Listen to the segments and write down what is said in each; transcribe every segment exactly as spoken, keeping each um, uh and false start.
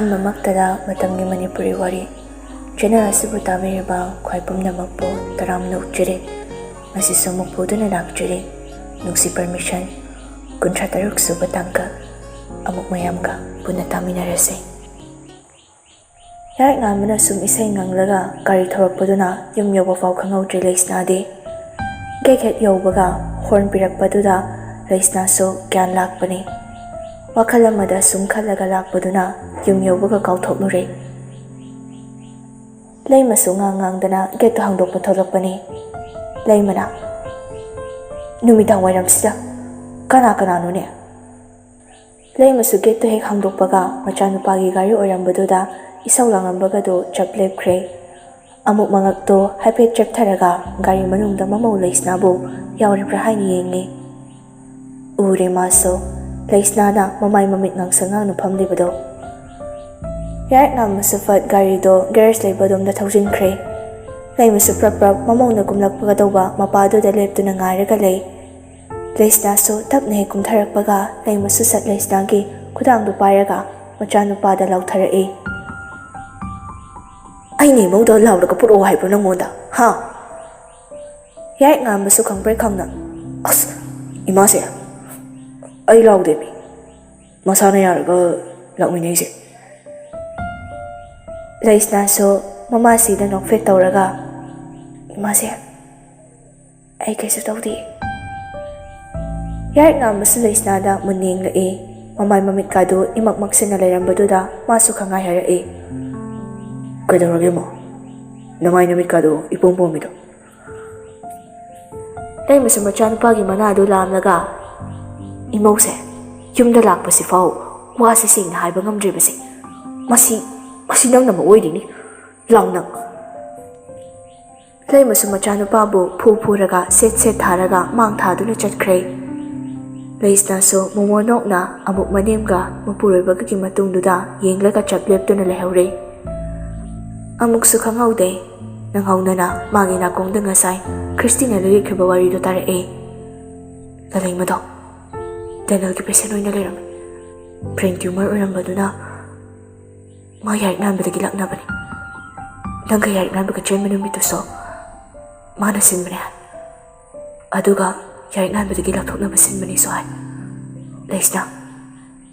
ꯑꯍꯥꯟꯕꯃꯛꯇꯗ ꯃꯇꯝꯒꯤ ꯃꯅꯤꯄꯨꯔꯤ ꯋꯥꯔꯤ ꯆꯦꯅꯦꯜ ꯑꯁꯤꯕꯨ ꯇꯥꯕꯤꯔꯤꯕ ꯈ꯭ꯋꯥꯏ ꯄꯨꯝꯅꯃꯛꯄꯨ ꯇꯔꯥꯝꯅ ꯑꯣꯛꯆꯔꯤ꯫ ꯉꯁꯤꯁꯨ ꯑꯃꯨꯛ ꯄꯨꯗꯨꯅ ꯂꯥꯛꯆꯔꯤ ꯅꯨꯡꯁꯤ ꯄꯔꯃꯤꯁꯟ ꯀꯨꯟꯊ꯭ꯔꯥ ꯇꯔꯨꯛ ꯁꯨꯕ ꯇꯥꯡꯀꯛ꯫ ꯑꯃꯨꯛ ꯃꯌꯥꯝꯒ ꯄꯨꯟꯅ ꯇꯥꯃꯤꯟꯅꯔꯁꯤ꯫ ꯌꯥꯔꯛ ꯉꯥꯟꯕꯅ ꯁꯨꯝ ꯏꯁꯩ ꯉꯪꯂꯒ ꯒꯥꯔꯤ ꯊꯧꯔꯛꯄꯗꯨꯅ ꯌꯨꯝ ꯌꯧꯕ ꯐꯥꯎ ꯈꯪꯍꯧꯗ꯭ꯔꯦ ꯂꯩꯁꯅꯥꯗꯤ꯫ ꯒꯦꯠ ꯍꯦꯛ ꯌꯧꯕꯒ ꯍꯣꯔꯟ ꯄꯤꯔꯛꯄꯗꯨꯗ ꯂꯩꯁꯅꯥꯁꯨ ꯒ꯭ꯌꯥꯟ ꯂꯥꯛꯄꯅꯤ꯫ ꯋꯥꯈꯜ ꯑꯃꯗ ꯁꯨꯝ ꯈꯜꯂꯒ ꯂꯥꯛꯄꯗꯨꯅ ꯌꯨꯝ ꯌꯧꯕꯒ ꯀꯥꯎꯊꯣꯛꯂꯨꯔꯦ꯫ ꯂꯩꯃꯁꯨ ꯉꯥꯡ ꯉꯥꯡꯗꯅ ꯒꯦꯠꯇꯨ ꯍꯥꯡꯗꯣꯛꯄ ꯊꯣꯛꯂꯛꯄꯅꯤ꯫ ꯂꯩꯃꯅ, "ꯅꯨꯃꯤꯗꯥꯡ ꯋꯥꯏꯔꯝꯁꯤꯗ ꯀꯅꯥ ꯀꯅꯥꯅꯣꯅꯦ?" ꯂꯩꯃꯁꯨ ꯒꯦꯠꯇꯨ ꯍꯦꯛ ꯍꯥꯡꯗꯣꯛꯄꯒ ꯃꯆꯥꯅꯨꯄꯥꯒꯤ ꯒꯥꯔꯤ ꯑꯣꯏꯔꯝꯕꯗꯨꯗ ꯏꯁꯧ ꯂꯥꯡꯂꯝꯕꯒꯗꯨ ꯆꯞ ꯂꯦꯞꯈ꯭ꯔꯦ꯫ ꯑꯃꯨꯛ ꯃꯉꯛꯇꯣ ꯍꯥꯏꯐꯦꯠ ꯆꯦꯞꯊꯔꯒ ꯒꯥꯔꯤ ꯃꯅꯨꯡꯗ ꯃꯃꯧ ꯂꯩꯁꯅꯥꯕꯨ ꯌꯥꯎꯔꯤꯕ꯭ꯔꯥ ꯍꯥꯏꯅ ꯌꯦꯡꯉꯤ꯫ ꯎꯔꯦ ꯃꯥꯁꯨ, ꯂꯩꯁꯅꯥꯅ ꯃꯃꯥꯏ ꯃꯃꯤꯠ ꯉꯥꯡꯁꯪ ꯉꯥꯡꯅ ꯐꯝꯂꯤꯕꯗꯣ꯫ ꯌꯥꯔꯛ ꯉꯥꯟꯕꯁꯨ ꯐꯠ ꯒꯥꯔꯤꯗꯣ ꯒꯦꯔꯦꯖ ꯂꯩꯕ ꯑꯗꯣꯝꯗ ꯊꯧꯖꯤꯟꯈ꯭ꯔꯦ꯫ ꯂꯩꯃꯁꯨ ꯄ꯭ꯔꯞ ꯄ꯭ꯔꯞ ꯃꯃꯧꯅ ꯀꯨꯝꯂꯛꯄꯒꯗꯧꯕ ꯃꯄꯥꯗꯨꯗ ꯂꯦꯞꯇꯨꯅ ꯉꯥꯏꯔꯒ ꯂꯩ꯫ ꯂꯩꯁꯅꯥꯁꯨ ꯇꯞꯅ ꯍꯦꯛ ꯀꯨꯝꯊꯔꯛꯄꯒ ꯂꯩꯃꯁꯨ ꯁꯠ ꯂꯩꯁꯅꯥꯒꯤ ꯈꯨꯗꯥꯡꯗꯨ ꯄꯥꯏꯔꯒ ꯃꯆꯥꯅꯨꯄꯥꯗ ꯂꯥꯎꯊꯔꯛꯏ꯫ "ꯑꯩꯅ ꯏꯃꯧꯗ ꯂꯥꯎꯔꯒ ꯄꯨꯔꯛꯑꯣ ꯍꯥꯏꯕ꯭ꯔꯣ ꯅꯪꯉꯣꯟꯗ? ꯍꯥ?" ꯌꯥꯔꯛ ꯉꯥꯟꯕꯁꯨ ꯈꯪꯄ꯭ꯔꯦꯛ ꯈꯪꯅ, "ꯑꯁ, ꯏꯃꯥꯁꯦ, ꯑꯩ ꯂꯥꯎꯗꯦꯃꯤ꯫ ꯃꯁꯥꯅ ꯌꯥꯔꯒ ꯂꯥꯛꯃꯤꯟꯅꯩꯁꯦ꯫" ꯂꯩꯁꯅꯥꯁꯨ ꯃꯃꯥꯁꯤꯗ ꯅꯣꯛꯐꯦꯠ ꯇꯧꯔꯒ, "ꯏꯃꯥꯁꯦ, ꯑꯩ ꯀꯩꯁꯨ ꯇꯧꯗꯦ꯫" ꯌꯥꯔꯛ ꯉꯥꯟꯕꯁꯨ ꯂꯩꯁꯅꯥꯗ ꯃꯨꯟꯅ ꯌꯦꯡꯂꯛꯏ꯫ ꯃꯃꯥꯏ ꯃꯃꯤꯠꯀꯥꯗꯨ ꯏꯃꯛ ꯃꯛꯁꯤꯟꯅ ꯂꯩꯔꯝꯕꯗꯨꯗ ꯃꯥꯁꯨ ꯈꯪꯍꯥꯏ ꯍꯥꯏꯔꯛꯏ꯫ "ꯀꯩꯗꯧꯔꯒꯦ, ꯃꯥ? ꯅꯃꯥꯏ ꯅꯃꯤꯠꯀꯥꯗꯣ ꯏꯄꯣꯝ ꯄꯣꯝꯃꯤꯗꯣ?" ꯂꯩꯃꯁꯨ ꯃꯆꯥꯅꯨꯄꯥꯒꯤ ꯃꯅꯥꯗꯨ ꯂꯥꯝꯂꯒ, "ꯏꯃꯧꯁꯦ ꯌꯨꯝꯗ ꯂꯥꯛꯄꯁꯤꯐꯥꯎ ꯋꯥꯁꯦ ꯁꯦꯡꯅ ꯍꯥꯏꯕ ꯉꯝꯗ꯭ꯔꯤꯕꯁꯦ ꯃꯁꯤ, ꯃꯁꯤ ꯅꯪꯅ ꯃꯔꯨ ꯑꯣꯏꯔꯤꯅꯤ꯫ ꯂꯥꯎ ꯅꯪ!" ꯂꯩꯃꯁꯨ ꯃꯆꯥꯅꯨꯄꯥꯕꯨ ꯐꯨ ꯐꯨꯔꯒ ꯁꯦꯠ ꯁꯦꯠ ꯊꯥꯔꯒ ꯃꯥꯡ ꯊꯥꯗꯨꯅ ꯆꯠꯈ꯭ꯔꯦ꯫ ꯂꯩꯁꯅꯥꯁꯨ ꯃꯣꯃꯣꯟ ꯅꯣꯛꯅ ꯑꯃꯨꯛ ꯃꯅꯦꯝꯒ ꯃꯄꯨꯔꯣꯏꯕꯒꯒꯤ ꯃꯇꯨꯡꯗꯨꯗ ꯌꯦꯡꯂꯒ ꯆꯞ ꯂꯦꯞꯇꯨꯅ ꯂꯩꯍꯧꯔꯦ꯫ ꯑꯃꯨꯛꯁꯨ ꯈꯪꯍꯧꯗꯦ꯫ ꯅꯪꯍꯧꯅꯅ ꯃꯥꯒꯤ ꯅꯥꯀꯣꯡꯗ ꯉꯁꯥꯏ ꯈ꯭ꯔꯤꯁꯇꯤꯅ ꯂꯤꯔꯛꯈꯤꯕ ꯋꯥꯔꯤꯗꯨ ꯇꯥꯔꯛꯑꯦ꯫ ꯂꯂꯩꯃꯗꯣ ꯗꯦꯅꯦꯜꯒꯤ ꯄꯦꯁꯦꯟ ꯑꯣꯏꯅ ꯂꯩꯔꯝꯃꯤ꯫ ꯕ꯭ꯔꯦꯟ ꯇ꯭ꯌꯨꯃꯔ ꯑꯣꯏꯔꯝꯕꯗꯨꯅ ꯃꯥ ꯌꯥꯏꯔꯤꯛ ꯅꯥꯟꯕꯗꯒꯤ ꯂꯥꯛꯅꯕꯅꯤ꯫ ꯅꯪꯒ ꯌꯥꯏꯔꯤꯛ ꯅꯥꯟꯕꯒ ꯆꯦꯟꯕ ꯅꯨꯃꯤꯠꯇꯨꯁꯨ ꯃꯥꯅ ꯁꯤꯟꯕꯅꯦ ꯍꯥꯏ꯫ ꯑꯗꯨꯒ ꯌꯥꯏꯔꯤꯛ ꯅꯥꯟꯕꯗꯒꯤ ꯂꯥꯞꯊꯣꯛꯅꯕ ꯁꯤꯟꯕꯅꯤꯁꯨ ꯍꯥꯏ꯫ ꯂꯩꯁꯅꯥ,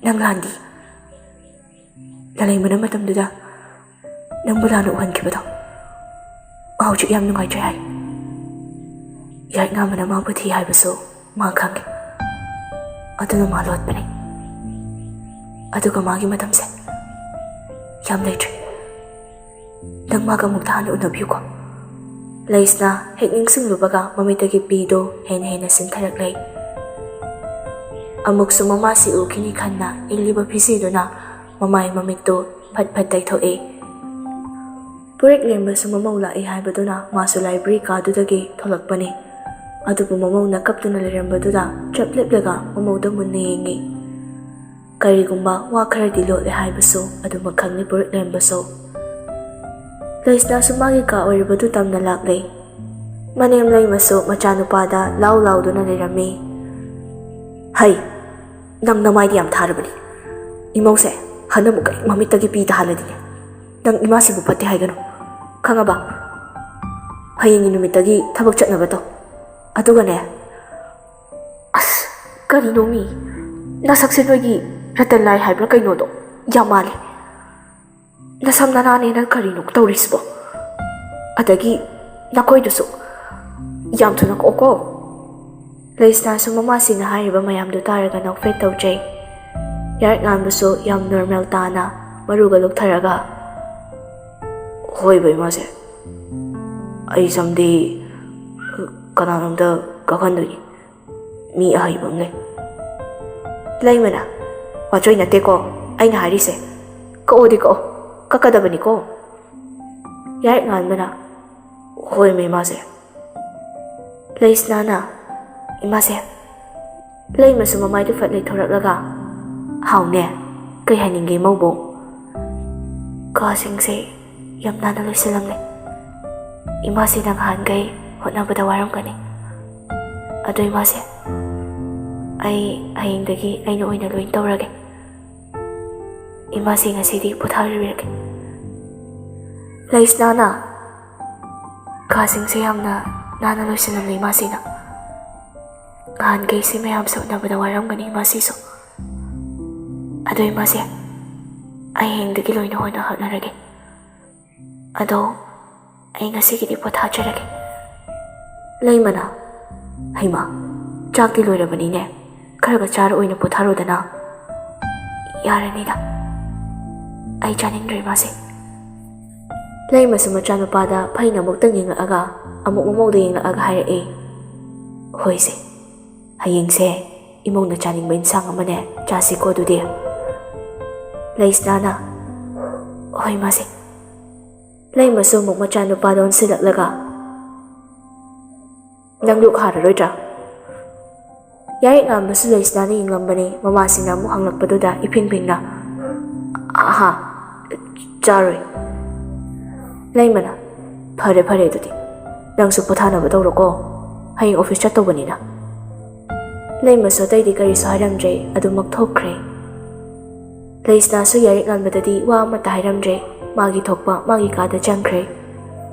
ꯅꯪ ꯂꯥꯟꯗꯤ꯫ ꯂꯥꯂꯩꯃꯅ ꯃꯇꯝꯗꯨꯗ ꯅꯪꯕꯨ ꯂꯥꯟꯅ ꯎꯍꯟꯈꯤꯕꯗꯣ ꯃꯥ ꯍꯧꯖꯤꯛ ꯌꯥꯝ ꯅꯨꯡꯉꯥꯏꯇ꯭ꯔꯦ ꯍꯥꯏ꯫ ꯌꯥꯏꯔꯤꯛ ꯅꯥꯟꯕꯅ ꯃꯥꯕꯨ ꯊꯤ ꯍꯥꯏꯕꯁꯨ ꯃꯥ ꯈꯪꯉꯦ꯫ ꯑꯗꯨꯅ ꯃꯥ ꯂꯣꯠꯄꯅꯦ꯫ ꯑꯗꯨꯒ ꯃꯥꯒꯤ ꯃꯇꯝꯁꯦ ꯌꯥꯝ ꯂꯩꯇ꯭ꯔꯦ꯫ ꯅꯪ ꯃꯥꯒ ꯑꯃꯨꯛꯇ ꯍꯥꯟꯅ ꯎꯅꯕꯤꯌꯨꯀꯣ꯫ ꯂꯩꯁꯅꯥ ꯍꯦꯛ ꯅꯤꯡꯁꯤꯡꯂꯨꯕꯒ ꯃꯃꯤꯠꯇꯒꯤ ꯄꯤꯗꯨ ꯍꯦꯟꯅ ꯍꯦꯟꯅ ꯆꯤꯟꯊꯔꯛꯂꯦ꯫ ꯑꯃꯨꯛꯁꯨ ꯃꯃꯥꯁꯤ ꯎꯈꯤꯅꯤ ꯈꯟꯅ ꯏꯜꯂꯤꯕ ꯐꯤꯖꯤꯗꯨꯅ ꯃꯃꯥꯏ ꯃꯃꯤꯠꯇꯨ ꯐꯠ ꯐꯠ ꯇꯩꯊꯣꯛꯏ꯫ ꯄꯨꯔꯦꯛꯂꯦꯝꯕꯁꯨ ꯃꯃꯧ ꯂꯥꯛꯏ ꯍꯥꯏꯕꯗꯨꯅ ꯃꯥꯁꯨ ꯂꯥꯏꯕ꯭ꯔꯦꯔꯤ ꯀꯥꯗꯨꯗꯒꯤ ꯊꯣꯛꯂꯛꯄꯅꯤ꯫ ꯑꯗꯨꯕꯨ ꯃꯃꯧꯅ ꯀꯞꯇꯨꯅ ꯂꯩꯔꯝꯕꯗꯨꯗ ꯆꯞ ꯂꯦꯞꯂꯒ ꯃꯃꯧꯗ ꯃꯨꯟꯅ ꯌꯦꯡꯉꯤ꯫ ꯀꯔꯤꯒꯨꯝꯕ ꯋꯥ ꯈꯔꯗꯤ ꯂꯣꯠꯂꯦ ꯍꯥꯏꯕꯁꯨ ꯑꯗꯨꯃꯛ ꯈꯪꯂꯤ ꯄꯨꯔꯦꯛꯂꯦꯝꯕꯁꯨ꯫ ꯂꯩꯁꯅꯥꯁꯨ ꯃꯥꯒꯤ ꯀꯥ ꯑꯣꯏꯔꯤꯕꯗꯨ ꯇꯝꯅ ꯂꯥꯛꯂꯦ꯫ ꯃꯅꯦꯝ ꯂꯩꯃꯁꯨ ꯃꯆꯥꯅꯨꯄꯥꯗ ꯂꯥꯎ ꯂꯥꯎꯗꯨꯅ ꯂꯩꯔꯝꯃꯤ꯫ "ꯍꯩ, ꯅꯪ ꯅꯃꯥꯏꯗꯤ ꯌꯥꯝ ꯊꯥꯔꯕꯅꯤ꯫ ꯏꯃꯧꯁꯦ ꯍꯟꯗꯛꯃꯨꯛ ꯀꯔꯤ ꯃꯃꯤꯠꯇꯒꯤ ꯄꯤ ꯇꯥꯍꯜꯂꯗꯤꯅꯦ, ꯅꯪ ꯏꯃꯥꯁꯤꯕꯨ ꯐꯠꯇꯦ ꯍꯥꯏꯒꯅꯨ, ꯈꯪꯉꯕ? ꯍꯌꯦꯡꯒꯤ ꯅꯨꯃꯤꯠꯇꯒꯤ ꯊꯕꯛ ꯆꯠꯅꯕ ꯇꯧ꯫ ꯑꯗꯨꯒꯅꯦ, ꯑꯁ, ꯀꯔꯤꯅꯣ ꯃꯤ? ꯅꯁꯛꯁꯦ ꯅꯣꯏꯒꯤ ꯔꯇꯟ ꯂꯥꯏ ꯍꯥꯏꯕ꯭ꯔꯥ ꯀꯩꯅꯣꯗꯣ ꯌꯥꯝ ꯃꯥꯜꯂꯦ꯫ ꯅꯁꯝ ꯅꯅꯥꯅꯦꯅ ꯀꯔꯤꯅꯣ ꯇꯧꯔꯤꯁꯤꯕꯣ? ꯑꯗꯒꯤ ꯅꯈꯣꯏꯗꯨꯁꯨ ꯌꯥꯝ ꯊꯨꯅ ꯀꯣꯛꯑꯣꯀꯣ꯫" ꯂꯩꯁꯅꯥꯁꯨ ꯃꯃꯥꯁꯤꯅ ꯍꯥꯏꯔꯤꯕ ꯃꯌꯥꯝꯗꯨ ꯇꯥꯔꯒ ꯅꯣꯛꯐꯦꯠ ꯇꯧꯖꯩ꯫ ꯌꯥꯏꯔꯤꯛ ꯉꯥꯟꯕꯁꯨ ꯌꯥꯝ ꯅꯣꯔꯃꯦꯜ ꯇꯥꯅ ꯃꯔꯨꯒ ꯂꯨꯛꯊꯔꯒ, "ꯍꯣꯏꯕ ꯏꯃꯥꯁꯦ, ꯑꯩ ꯁꯝꯗꯤ ꯀꯅꯥꯅꯣꯝꯗ ꯀꯛꯍꯟꯗꯣꯏꯅꯤ, ꯃꯤ ꯑꯍꯩꯕ ꯑꯃ ꯂꯩ꯫" ꯂꯩꯃꯅ, "ꯋꯥꯆꯣꯏ ꯅꯠꯇꯦꯀꯣ ꯑꯩꯅ ꯍꯥꯏꯔꯤꯁꯦ, ꯀꯛꯑꯣꯗꯤ ꯀꯛꯑꯣ, ꯀꯛꯀꯗꯕꯅꯤꯀꯣ꯫" ꯌꯥꯏꯔꯤꯛ ꯉꯥꯟꯕꯅ, "ꯍꯣꯏ ꯃꯦꯝ, ꯏꯃꯥꯁꯦ꯫" ꯂꯩꯁꯅꯥꯅ, "ꯏꯃꯥꯁꯦ꯫" ꯂꯩꯃꯁꯨ ꯃꯃꯥꯏꯗꯨ ꯐꯠ ꯂꯩꯊꯣꯔꯛꯂꯒ, "ꯍꯥꯎꯅꯦ, ꯀꯩ ꯍꯥꯏꯅꯤꯡꯒꯦ ꯏꯃꯧꯕꯨ?" "ꯀꯥꯁꯤꯡꯁꯦ ꯌꯥꯝ ꯅꯥꯟꯅ ꯂꯣꯏꯁꯤꯜꯂꯝꯂꯦ꯫ ꯏꯃꯥꯁꯤꯅ ꯉꯍꯥꯟꯈꯩ ꯍꯣꯠꯅꯕꯗ ꯋꯥꯔꯝꯒꯅꯤ꯫ ꯑꯗꯣ ꯏꯃꯥꯁꯦ, ꯑꯩ ꯍꯌꯦꯡꯗꯒꯤ ꯑꯩꯅ ꯑꯣꯏꯅ ꯂꯣꯏ ꯇꯧꯔꯒꯦ꯫" ꯏꯃꯥꯁꯤ ꯉꯁꯤꯗꯤ ꯄꯣꯊꯥꯔꯨꯔꯒꯦ꯫ ꯂꯩꯁꯅꯥꯅ ꯀꯥꯁꯤꯡꯁꯦ ꯌꯥꯝꯅ ꯅꯥꯟꯅ ꯂꯣꯏꯁꯤꯜꯂꯝꯂꯦ ꯏꯃꯥꯁꯤꯅ꯫ ꯅꯍꯥꯟꯈꯩꯁꯤ ꯃꯌꯥꯝ ꯁꯣꯠꯅꯕꯗ ꯋꯥꯔꯝꯒꯅꯤ ꯏꯃꯥꯁꯤꯁꯨ꯫ ꯑꯗꯣ ꯏꯃꯥꯁꯦ, ꯑꯩ ꯍꯌꯦꯡꯗꯒꯤ ꯂꯣꯏꯅ ꯍꯣꯠꯅ ꯍꯣꯠꯅꯔꯒꯦ꯫ ꯑꯗꯣ ꯑꯩ ꯉꯁꯤꯒꯤꯗꯤ ꯄꯣꯊꯥꯖꯔꯒꯦ꯫ ꯂꯩꯃꯅ, "ꯍꯩꯃꯥ, ꯆꯥꯛꯇꯤ ꯂꯣꯏꯔꯕꯅꯤꯅꯦ, ꯈꯔꯒ ꯆꯥꯔ ꯑꯣꯏꯅ ꯄꯣꯊꯥꯔꯣꯗꯅ꯫" "ꯌꯥꯔꯅꯤꯗ, ꯑꯩ ꯆꯥꯅꯤꯡꯗ꯭ꯔꯦ ꯏꯃꯥꯁꯦ꯫" ꯂꯩꯃꯁꯨ ꯃꯆꯥꯅꯨꯄꯥꯗ ꯐꯩꯅ ꯑꯃꯨꯛꯇꯪ ꯌꯦꯡꯂꯛꯑꯒ ꯑꯃꯨꯛ ꯃꯃꯧꯗ ꯌꯦꯡꯂꯛꯑꯒ ꯍꯥꯏꯔꯛꯑꯦ, "ꯍꯣꯏꯁꯦ, ꯍꯌꯦꯡꯁꯦ ꯏꯃꯧꯅ ꯆꯥꯅꯤꯡꯕ ꯏꯟꯁꯥꯡ ꯑꯃꯅꯦ ꯆꯥꯁꯤꯀꯣ ꯑꯗꯨꯗꯤ꯫" ꯂꯩꯁꯅꯥꯅ, "ꯍꯣꯏ ꯃꯥꯁꯦ꯫" ꯂꯩꯃꯁꯨ ꯑꯃꯨꯛ ꯃꯆꯥꯅꯨꯄꯥꯗ ꯑꯣꯟꯁꯤꯜꯂꯛꯂꯒ, "ꯅꯪ ꯂꯣꯛ ꯍꯥꯔꯔꯣꯏꯗ꯭ꯔꯥ?" ꯌꯥꯔꯤꯛ ꯉꯥꯟꯕꯁꯨ ꯂꯩꯁꯅꯥꯅ ꯌꯦꯡꯂꯝꯕꯅꯤ, ꯃꯃꯥꯁꯤꯅ ꯑꯃꯨꯛ ꯍꯪꯂꯛꯄꯗꯨꯗ ꯏꯐꯤꯡ ꯐꯤꯡꯅ, "ꯑꯍꯥ, ꯆꯥꯔꯣꯏ꯫" ꯂꯩꯃꯅ, "ꯐꯔꯦ ꯐꯔꯦ ꯑꯗꯨꯗꯤ, ꯅꯪꯁꯨ ꯄꯣꯊꯥꯅꯕ ꯇꯧꯔꯣꯀꯣ, ꯍꯌꯦꯡ ꯑꯣꯐꯤꯁ ꯆꯠꯇꯧꯕꯅꯤꯅ꯫" ꯂꯩꯃꯁꯨ ꯑꯇꯩꯗꯤ ꯀꯔꯤꯁꯨ ꯍꯥꯏꯔꯝꯗ꯭ꯔꯦ, ꯑꯗꯨꯃꯛ ꯊꯣꯛꯈ꯭ꯔꯦ꯫ ꯂꯩꯁꯅꯥꯁꯨ ꯌꯥꯔꯤꯛ ꯉꯥꯟꯕꯗꯗꯤ ꯋꯥ ꯑꯃꯠꯇ ꯍꯥꯏꯔꯝꯗ꯭ꯔꯦ, ꯃꯥꯒꯤ ꯊꯣꯛꯄ ꯃꯥꯒꯤ ꯀꯥꯗ ꯆꯪꯈ꯭ꯔꯦ꯫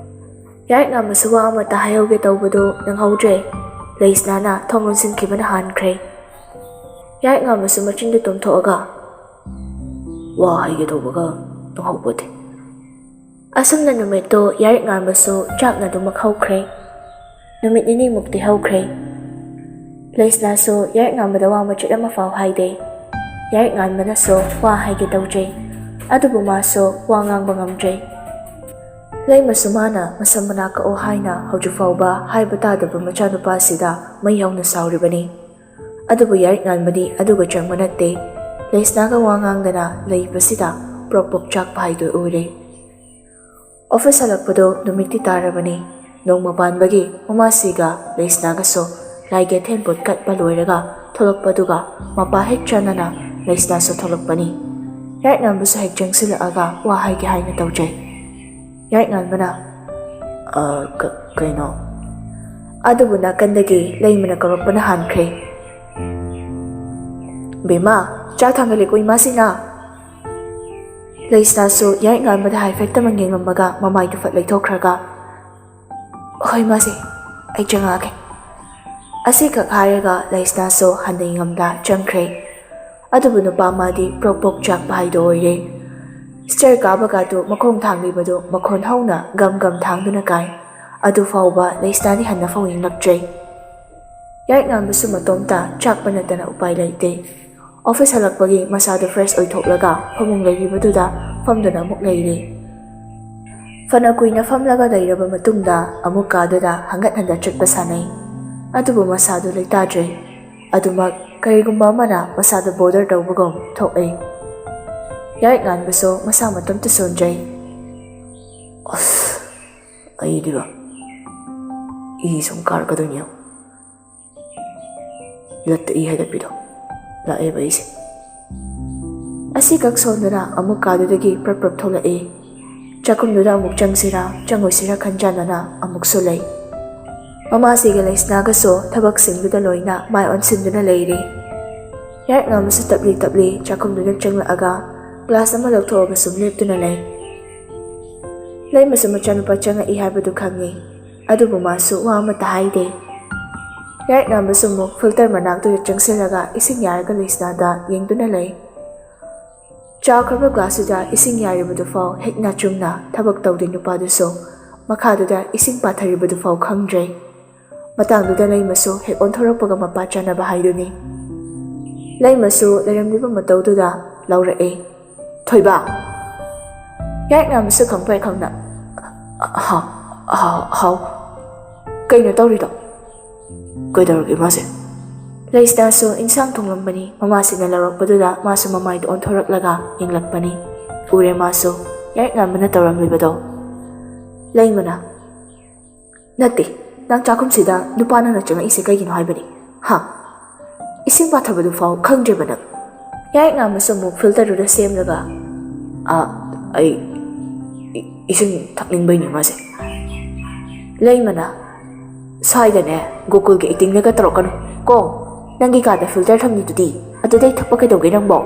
ꯌꯥꯔꯤꯛ ꯉꯥꯟꯕꯁꯨ ꯋꯥ ꯑꯃꯠꯇ ꯍꯥꯏꯍꯧꯒꯦ ꯇꯧꯕꯗꯨ ꯅꯪꯍꯧꯗ꯭ꯔꯦ, ꯂꯩꯁꯅꯥꯅ ꯊꯣꯡ ꯂꯣꯟꯁꯤꯟꯈꯤꯕꯅ ꯍꯥꯟꯈ꯭ꯔꯦ꯫ ꯌꯥꯔꯤꯛ ꯉꯥꯟꯕꯁꯨ ꯃꯆꯤꯟꯗꯨ ꯇꯨꯝꯊꯣꯛꯑꯒ, "ꯋꯥ ꯍꯥꯏꯒꯦ ꯇꯧꯕꯒ ꯅꯪꯍꯧꯄꯣꯠꯇꯦ꯫" ꯑꯁꯨꯝꯅ ꯅꯨꯃꯤꯠꯇꯣ ꯌꯥꯔꯤꯛ ꯉꯥꯟꯕꯁꯨ ꯆꯥꯛꯅ ꯑꯗꯨꯃꯛ ꯍꯧꯈ꯭ꯔꯦ꯫ ꯅꯨꯃꯤꯠ ꯅꯤꯅꯤꯃꯨꯛꯇꯤ ꯍꯧꯈ꯭ꯔꯦ꯫ ꯂꯩꯁꯅꯥꯁꯨ ꯌꯥꯔꯤꯛ ꯉꯥꯟꯕꯗ ꯋꯥ ꯃꯆꯦꯠ ꯑꯃ ꯐꯥꯎ ꯍꯥꯏꯗꯦ꯫ ꯌꯥꯔꯤꯛ ꯉꯥꯟꯕꯅꯁꯨ ꯋꯥ ꯍꯥꯏꯒꯦ ꯇꯧꯖꯩ, ꯑꯗꯨꯕꯨ ꯃꯥꯁꯨ ꯋꯥ ꯉꯥꯡꯕ ꯉꯝꯗ꯭ꯔꯦ꯫ ꯂꯩꯃꯁꯨ ꯃꯥꯅ ꯃꯁꯝ ꯃꯅꯥ ꯀꯛꯑꯣ ꯍꯥꯏꯅ ꯍꯧꯖꯤꯛ ꯐꯥꯎꯕ ꯍꯥꯏꯕ ꯇꯥꯗꯕ ꯃꯆꯥꯅꯨꯄꯥꯁꯤꯗ ꯃꯩ ꯍꯧꯅ ꯁꯥꯎꯔꯤꯕꯅꯤ꯫ ꯑꯗꯨꯕꯨ ꯌꯥꯔꯤꯛ ꯉꯥꯟꯕꯗꯤ ꯑꯗꯨꯒ ꯆꯪꯕ ꯅꯠꯇꯦ꯫ ꯂꯩꯁꯅꯥꯒ ꯋꯥ ꯉꯥꯡꯗꯅ ꯂꯩꯕꯁꯤꯗ ꯄ꯭ꯔꯣꯛ ꯄ꯭ꯔꯣꯛ ꯆꯥꯛꯄ ꯍꯥꯏꯗꯨ ꯑꯣꯏꯔꯦ꯫ ꯑꯣꯐꯤꯁ ꯍꯜꯂꯛꯄꯗꯣ ꯅꯨꯃꯤꯠꯇꯤ ꯇꯥꯔꯕꯅꯤ꯫ ꯅꯣꯡꯃ ꯄꯥꯟꯕꯒꯤ ꯃꯃꯥꯁꯤꯒ ꯂꯩꯁꯅꯥꯒꯁꯨ ꯂꯥꯏꯒꯤ ꯑꯊꯦꯟ ꯄꯣꯠ ꯀꯠꯄ ꯂꯣꯏꯔꯒ ꯊꯣꯛꯂꯛꯄꯗꯨꯒ ꯃꯄꯥ ꯍꯦꯛ ꯆꯥꯟꯅꯅ ꯂꯩꯁꯅꯥꯁꯨ ꯊꯣꯛꯂꯛꯄꯅꯤ꯫ ꯌꯥꯔꯤꯛ ꯉꯥꯟꯕꯁꯨ ꯍꯦꯛ ꯆꯪꯁꯤꯜꯂꯛꯑꯒ ꯋꯥ ꯍꯥꯏꯒꯦ ꯍꯥꯏꯅ ꯇꯧꯖꯩ꯫ ꯌꯥꯔꯤꯛ ꯉꯥꯟꯕꯅ, "ꯑ, ꯀ-, ꯀꯩꯅꯣ?" ꯑꯗꯨꯕꯨ ꯅꯥꯀꯟꯗꯒꯤ ꯂꯩꯃꯅ ꯀꯧꯔꯛꯄꯅ ꯍꯥꯟꯈ꯭ꯔꯦ꯫ "ꯕꯦꯝꯃ, ꯆꯥꯛ ꯊꯥꯡꯒꯠꯂꯦꯀꯣ ꯏꯃꯥꯁꯤꯅ꯫" ꯂꯩꯁꯅꯥꯁꯨ ꯌꯥꯏꯉꯥꯟꯕꯗ ꯍꯥꯏꯐꯦꯠꯇꯃꯛ ꯌꯦꯡꯂꯝꯃꯒ ꯃꯃꯥꯏꯗꯨ ꯐꯠ ꯂꯩꯊꯣꯛꯈ꯭ꯔꯒ, "ꯍꯣꯏ ꯃꯥꯁꯦ, ꯑꯩ ꯆꯪꯉꯛꯑꯒꯦ"꯫ ꯑꯁꯤꯈꯛ ꯍꯥꯏꯔꯒ ꯂꯩꯁꯅꯥꯁꯨ ꯍꯟꯅ ꯌꯦꯡꯉꯝꯗ ꯆꯪꯈ꯭ꯔꯦ꯫ ꯑꯗꯨꯕꯨ ꯅꯨꯄꯥ ꯃꯥꯗꯤ ꯄ꯭ꯔꯣꯛ ꯄ꯭ꯔꯣꯛ ꯆꯥꯛꯄ ꯍꯥꯏꯗꯣ ꯑꯣꯏꯔꯦ꯫ ꯁ꯭ꯇꯦꯌꯔ ꯀꯥꯕꯒꯗꯨ ꯃꯈꯣꯡ ꯊꯥꯡꯂꯤꯕꯗꯨ ꯃꯈꯣꯟ ꯍꯧꯅ ꯒꯝ ꯒꯝ ꯊꯥꯡꯗꯨꯅ ꯀꯥꯏ꯫ ꯑꯗꯨ ꯐꯥꯎꯕ ꯂꯩꯁꯅꯥꯗꯤ ꯍꯟꯅ ꯐꯥꯎ ꯌꯦꯡꯂꯛꯇ꯭ꯔꯦ꯫ ꯌꯥꯏꯉꯥꯟꯕꯁꯨ ꯃꯇꯣꯝꯇ ꯆꯥꯛꯄ ꯅꯠꯇꯅ ꯎꯄꯥꯏ ꯂꯩꯇꯦ꯫ ꯑꯣꯐꯤꯁ ꯍꯜꯂꯛꯄꯒꯤ ꯃꯁꯥꯗꯨ ꯐ꯭ꯔꯦꯁ ꯑꯣꯏꯊꯣꯛꯂꯒ ꯐꯃꯨꯡ ꯂꯩꯔꯤꯕꯗꯨꯗ ꯐꯝꯗꯨꯅ ꯑꯃꯨꯛ ꯂꯩꯔꯦ꯫ ꯐꯅ ꯀꯨꯏꯅ ꯐꯝꯂꯒ ꯂꯩꯔꯕ ꯃꯇꯨꯡꯗ ꯑꯃꯨꯛ ꯀꯥꯗꯨꯗ ꯍꯪꯒꯠ ꯍꯟꯗ ꯆꯠꯄ ꯁꯥꯟꯅꯩ꯫ ꯑꯗꯨꯕꯨ ꯃꯁꯥꯗꯨ ꯂꯩꯇꯥꯗ꯭ꯔꯦ꯫ ꯑꯗꯨꯃꯛ ꯀꯔꯤꯒꯨꯝꯕ ꯑꯃꯅ ꯃꯁꯥꯗ ꯕꯣꯗꯔ ꯇꯧꯕꯒꯨꯝ ꯊꯣꯛꯏ꯫ ꯌꯥꯏꯉꯥꯟꯕꯁꯨ ꯃꯁꯥ ꯃꯇꯣꯝꯇ ꯁꯣꯟꯖꯩ꯫ "ꯑꯁ, ꯑꯩꯗꯤꯕ ꯏ ꯁꯨꯝ ꯀꯥꯔꯛꯀꯗꯣꯏꯅꯦ꯫ ꯂꯠꯇ ꯏ ꯍꯥꯏꯒꯠꯄꯤꯗꯣ ꯂꯥꯛꯑꯦꯕ ꯑꯩꯁꯦ"꯫ ꯑꯁꯤꯈꯛ ꯁꯣꯟꯗꯨꯅ ꯑꯃꯨꯛ ꯀꯥꯗꯨꯗꯒꯤ ꯄ꯭ꯔꯞ ꯄ꯭ꯔꯞ ꯊꯣꯛꯂꯛꯏ꯫ ꯆꯥꯛꯈꯨꯝꯗꯨꯗ ꯑꯃꯨꯛ ꯆꯪꯁꯤꯔꯥ ꯆꯪꯉꯣꯏꯁꯤꯔꯥ ꯈꯟꯖꯥꯟꯅꯅ ꯑꯃꯨꯛꯁꯨ ꯂꯩ꯫ ꯃꯃꯥꯁꯤꯒ ꯂꯩꯁꯅꯥꯒꯁꯨ ꯊꯕꯛꯁꯤꯡꯗꯨꯗ ꯂꯣꯏꯅ ꯃꯥꯏ ꯑꯣꯟꯁꯤꯟꯗꯨꯅ ꯂꯩꯔꯤ꯫ ꯌꯥꯏꯉꯥꯟꯕꯁꯨ ꯇꯞꯂꯤ ꯇꯞꯂꯤ ꯆꯥꯛꯈꯨꯝꯗꯨꯗ ꯆꯪꯂꯛꯑꯒ ꯒ꯭ꯂꯥꯁ ꯑꯃ ꯂꯧꯊꯣꯛꯑꯒ ꯁꯨꯝ ꯂꯦꯞꯇꯨꯅ ꯂꯩ꯫ ꯂꯩꯃꯁꯨ ꯃꯆꯥꯅꯨꯄꯥ ꯆꯪꯉꯛꯏ ꯍꯥꯏꯕꯗꯨ ꯈꯪꯉꯤ꯫ ꯑꯗꯨꯕꯨ ꯃꯥꯁꯨ ꯋꯥ ꯑꯃꯠꯇ ꯍꯥꯏꯗꯦ꯫ ꯌꯥꯏꯉꯥꯟꯕꯁꯨ ꯑꯃꯨꯛ ꯐꯤꯜꯇꯔ ꯃꯅꯥꯛꯇꯨꯗ ꯆꯪꯁꯤꯜꯂꯒ ꯏꯁꯤꯡ ꯌꯥꯔꯒ ꯂꯩꯁꯅꯥꯗ ꯌꯦꯡꯗꯨꯅ ꯂꯩ꯫ ꯆꯥꯎꯈ꯭ꯔꯕ ꯒ꯭ꯂꯥꯁꯇꯨꯗ ꯏꯁꯤꯡ ꯌꯥꯔꯤꯕꯗꯨꯐꯥꯎ ꯍꯦꯛ ꯅꯥꯆꯨꯝꯅ ꯊꯕꯛ ꯇꯧꯗꯦ ꯅꯨꯄꯥꯗꯨꯁꯨ꯫ ꯃꯈꯥꯗꯨꯗ ꯏꯁꯤꯡ ꯄꯥꯊꯔꯤꯕꯗꯨꯐꯥꯎ ꯈꯪꯗ꯭ꯔꯦ꯫ ꯃꯇꯥꯡꯗꯨꯗ ꯂꯩꯃꯁꯨ ꯍꯦꯛ ꯑꯣꯟꯊꯣꯔꯛꯄꯒ ꯃꯄꯥ ꯆꯥꯅꯕ ꯍꯥꯏꯗꯨꯅꯤ꯫ ꯂꯩꯃꯁꯨ ꯂꯩꯔꯝꯂꯤꯕ ꯃꯇꯧꯗꯨꯗ ꯂꯧꯔꯛꯑꯦ꯫ "ꯊꯣꯏꯕ!" ꯌꯥꯏꯉꯥꯟꯕꯁꯨ ꯈꯪꯄ꯭ꯔꯦꯛ ꯈꯪꯅ, "ꯍꯥꯎ, ꯍꯥꯎ, ꯍꯥꯎ꯫ ꯀꯩꯅꯣ ꯇꯧꯔꯤꯗꯣ? ꯀꯩꯗꯧꯔꯒꯦ ꯃꯥꯁꯦ?" ꯂꯩꯁꯅꯥꯁꯨ ꯏꯟꯁꯥꯡ ꯊꯣꯡꯂꯝꯕꯅꯤ꯫ ꯃꯃꯥꯁꯤꯅ ꯂꯧꯔꯛꯄꯗꯨꯗ ꯃꯥꯁꯨ ꯃꯃꯥꯏꯗꯨ ꯑꯣꯟꯊꯣꯔꯛꯂꯒ ꯌꯦꯡꯂꯛꯄꯅꯤ꯫ ꯎꯔꯦ ꯃꯥꯁꯨ ꯌꯥꯏꯉꯥꯟꯕꯅ ꯇꯧꯔꯝꯂꯤꯕꯗꯣ꯫ ꯂꯩꯃꯅ, "ꯅꯠꯇꯦ, ꯅꯪ ꯆꯥꯛꯈꯨꯝꯁꯤꯗ ꯅꯨꯄꯥ ꯅꯪꯅ ꯆꯪꯉꯛꯏꯁꯦ ꯀꯩꯒꯤꯅꯣ ꯍꯥꯏꯕꯅꯤ? ꯍꯥ? ꯏꯁꯤꯡ ꯄꯥꯊꯕꯗꯨ ꯐꯥꯎ ꯈꯪꯗ꯭ꯔꯤꯕ ꯅꯪ?" ꯌꯥꯏꯉꯥꯟꯕꯁꯨ ꯑꯃꯨꯛ ꯐꯤꯜꯇꯔꯗꯨꯗ ꯁꯦꯝꯂꯒ, "ꯑꯥ, ꯑꯩ ꯏ-, ꯏꯁꯤꯡ ꯊꯛꯅꯤꯡꯕꯩꯅꯤ ꯃꯥꯁꯦ"꯫ ꯂꯩꯃꯅ, "ꯁ꯭ꯋꯥꯏꯗꯅꯦ ꯒꯣꯀꯨꯜꯒꯤ ꯑꯦꯛꯇꯤꯡꯗꯒ ꯇꯧꯔꯛꯀꯅꯨ ꯀꯣ꯫ ꯅꯪꯒꯤ ꯀꯥꯗ ꯐꯤꯜꯇꯔ ꯊꯝꯃꯤꯗꯨꯗꯤ, ꯑꯗꯨꯗꯩ ꯊꯛꯄ ꯀꯩꯗꯧꯒꯦ ꯅꯪꯕꯣ?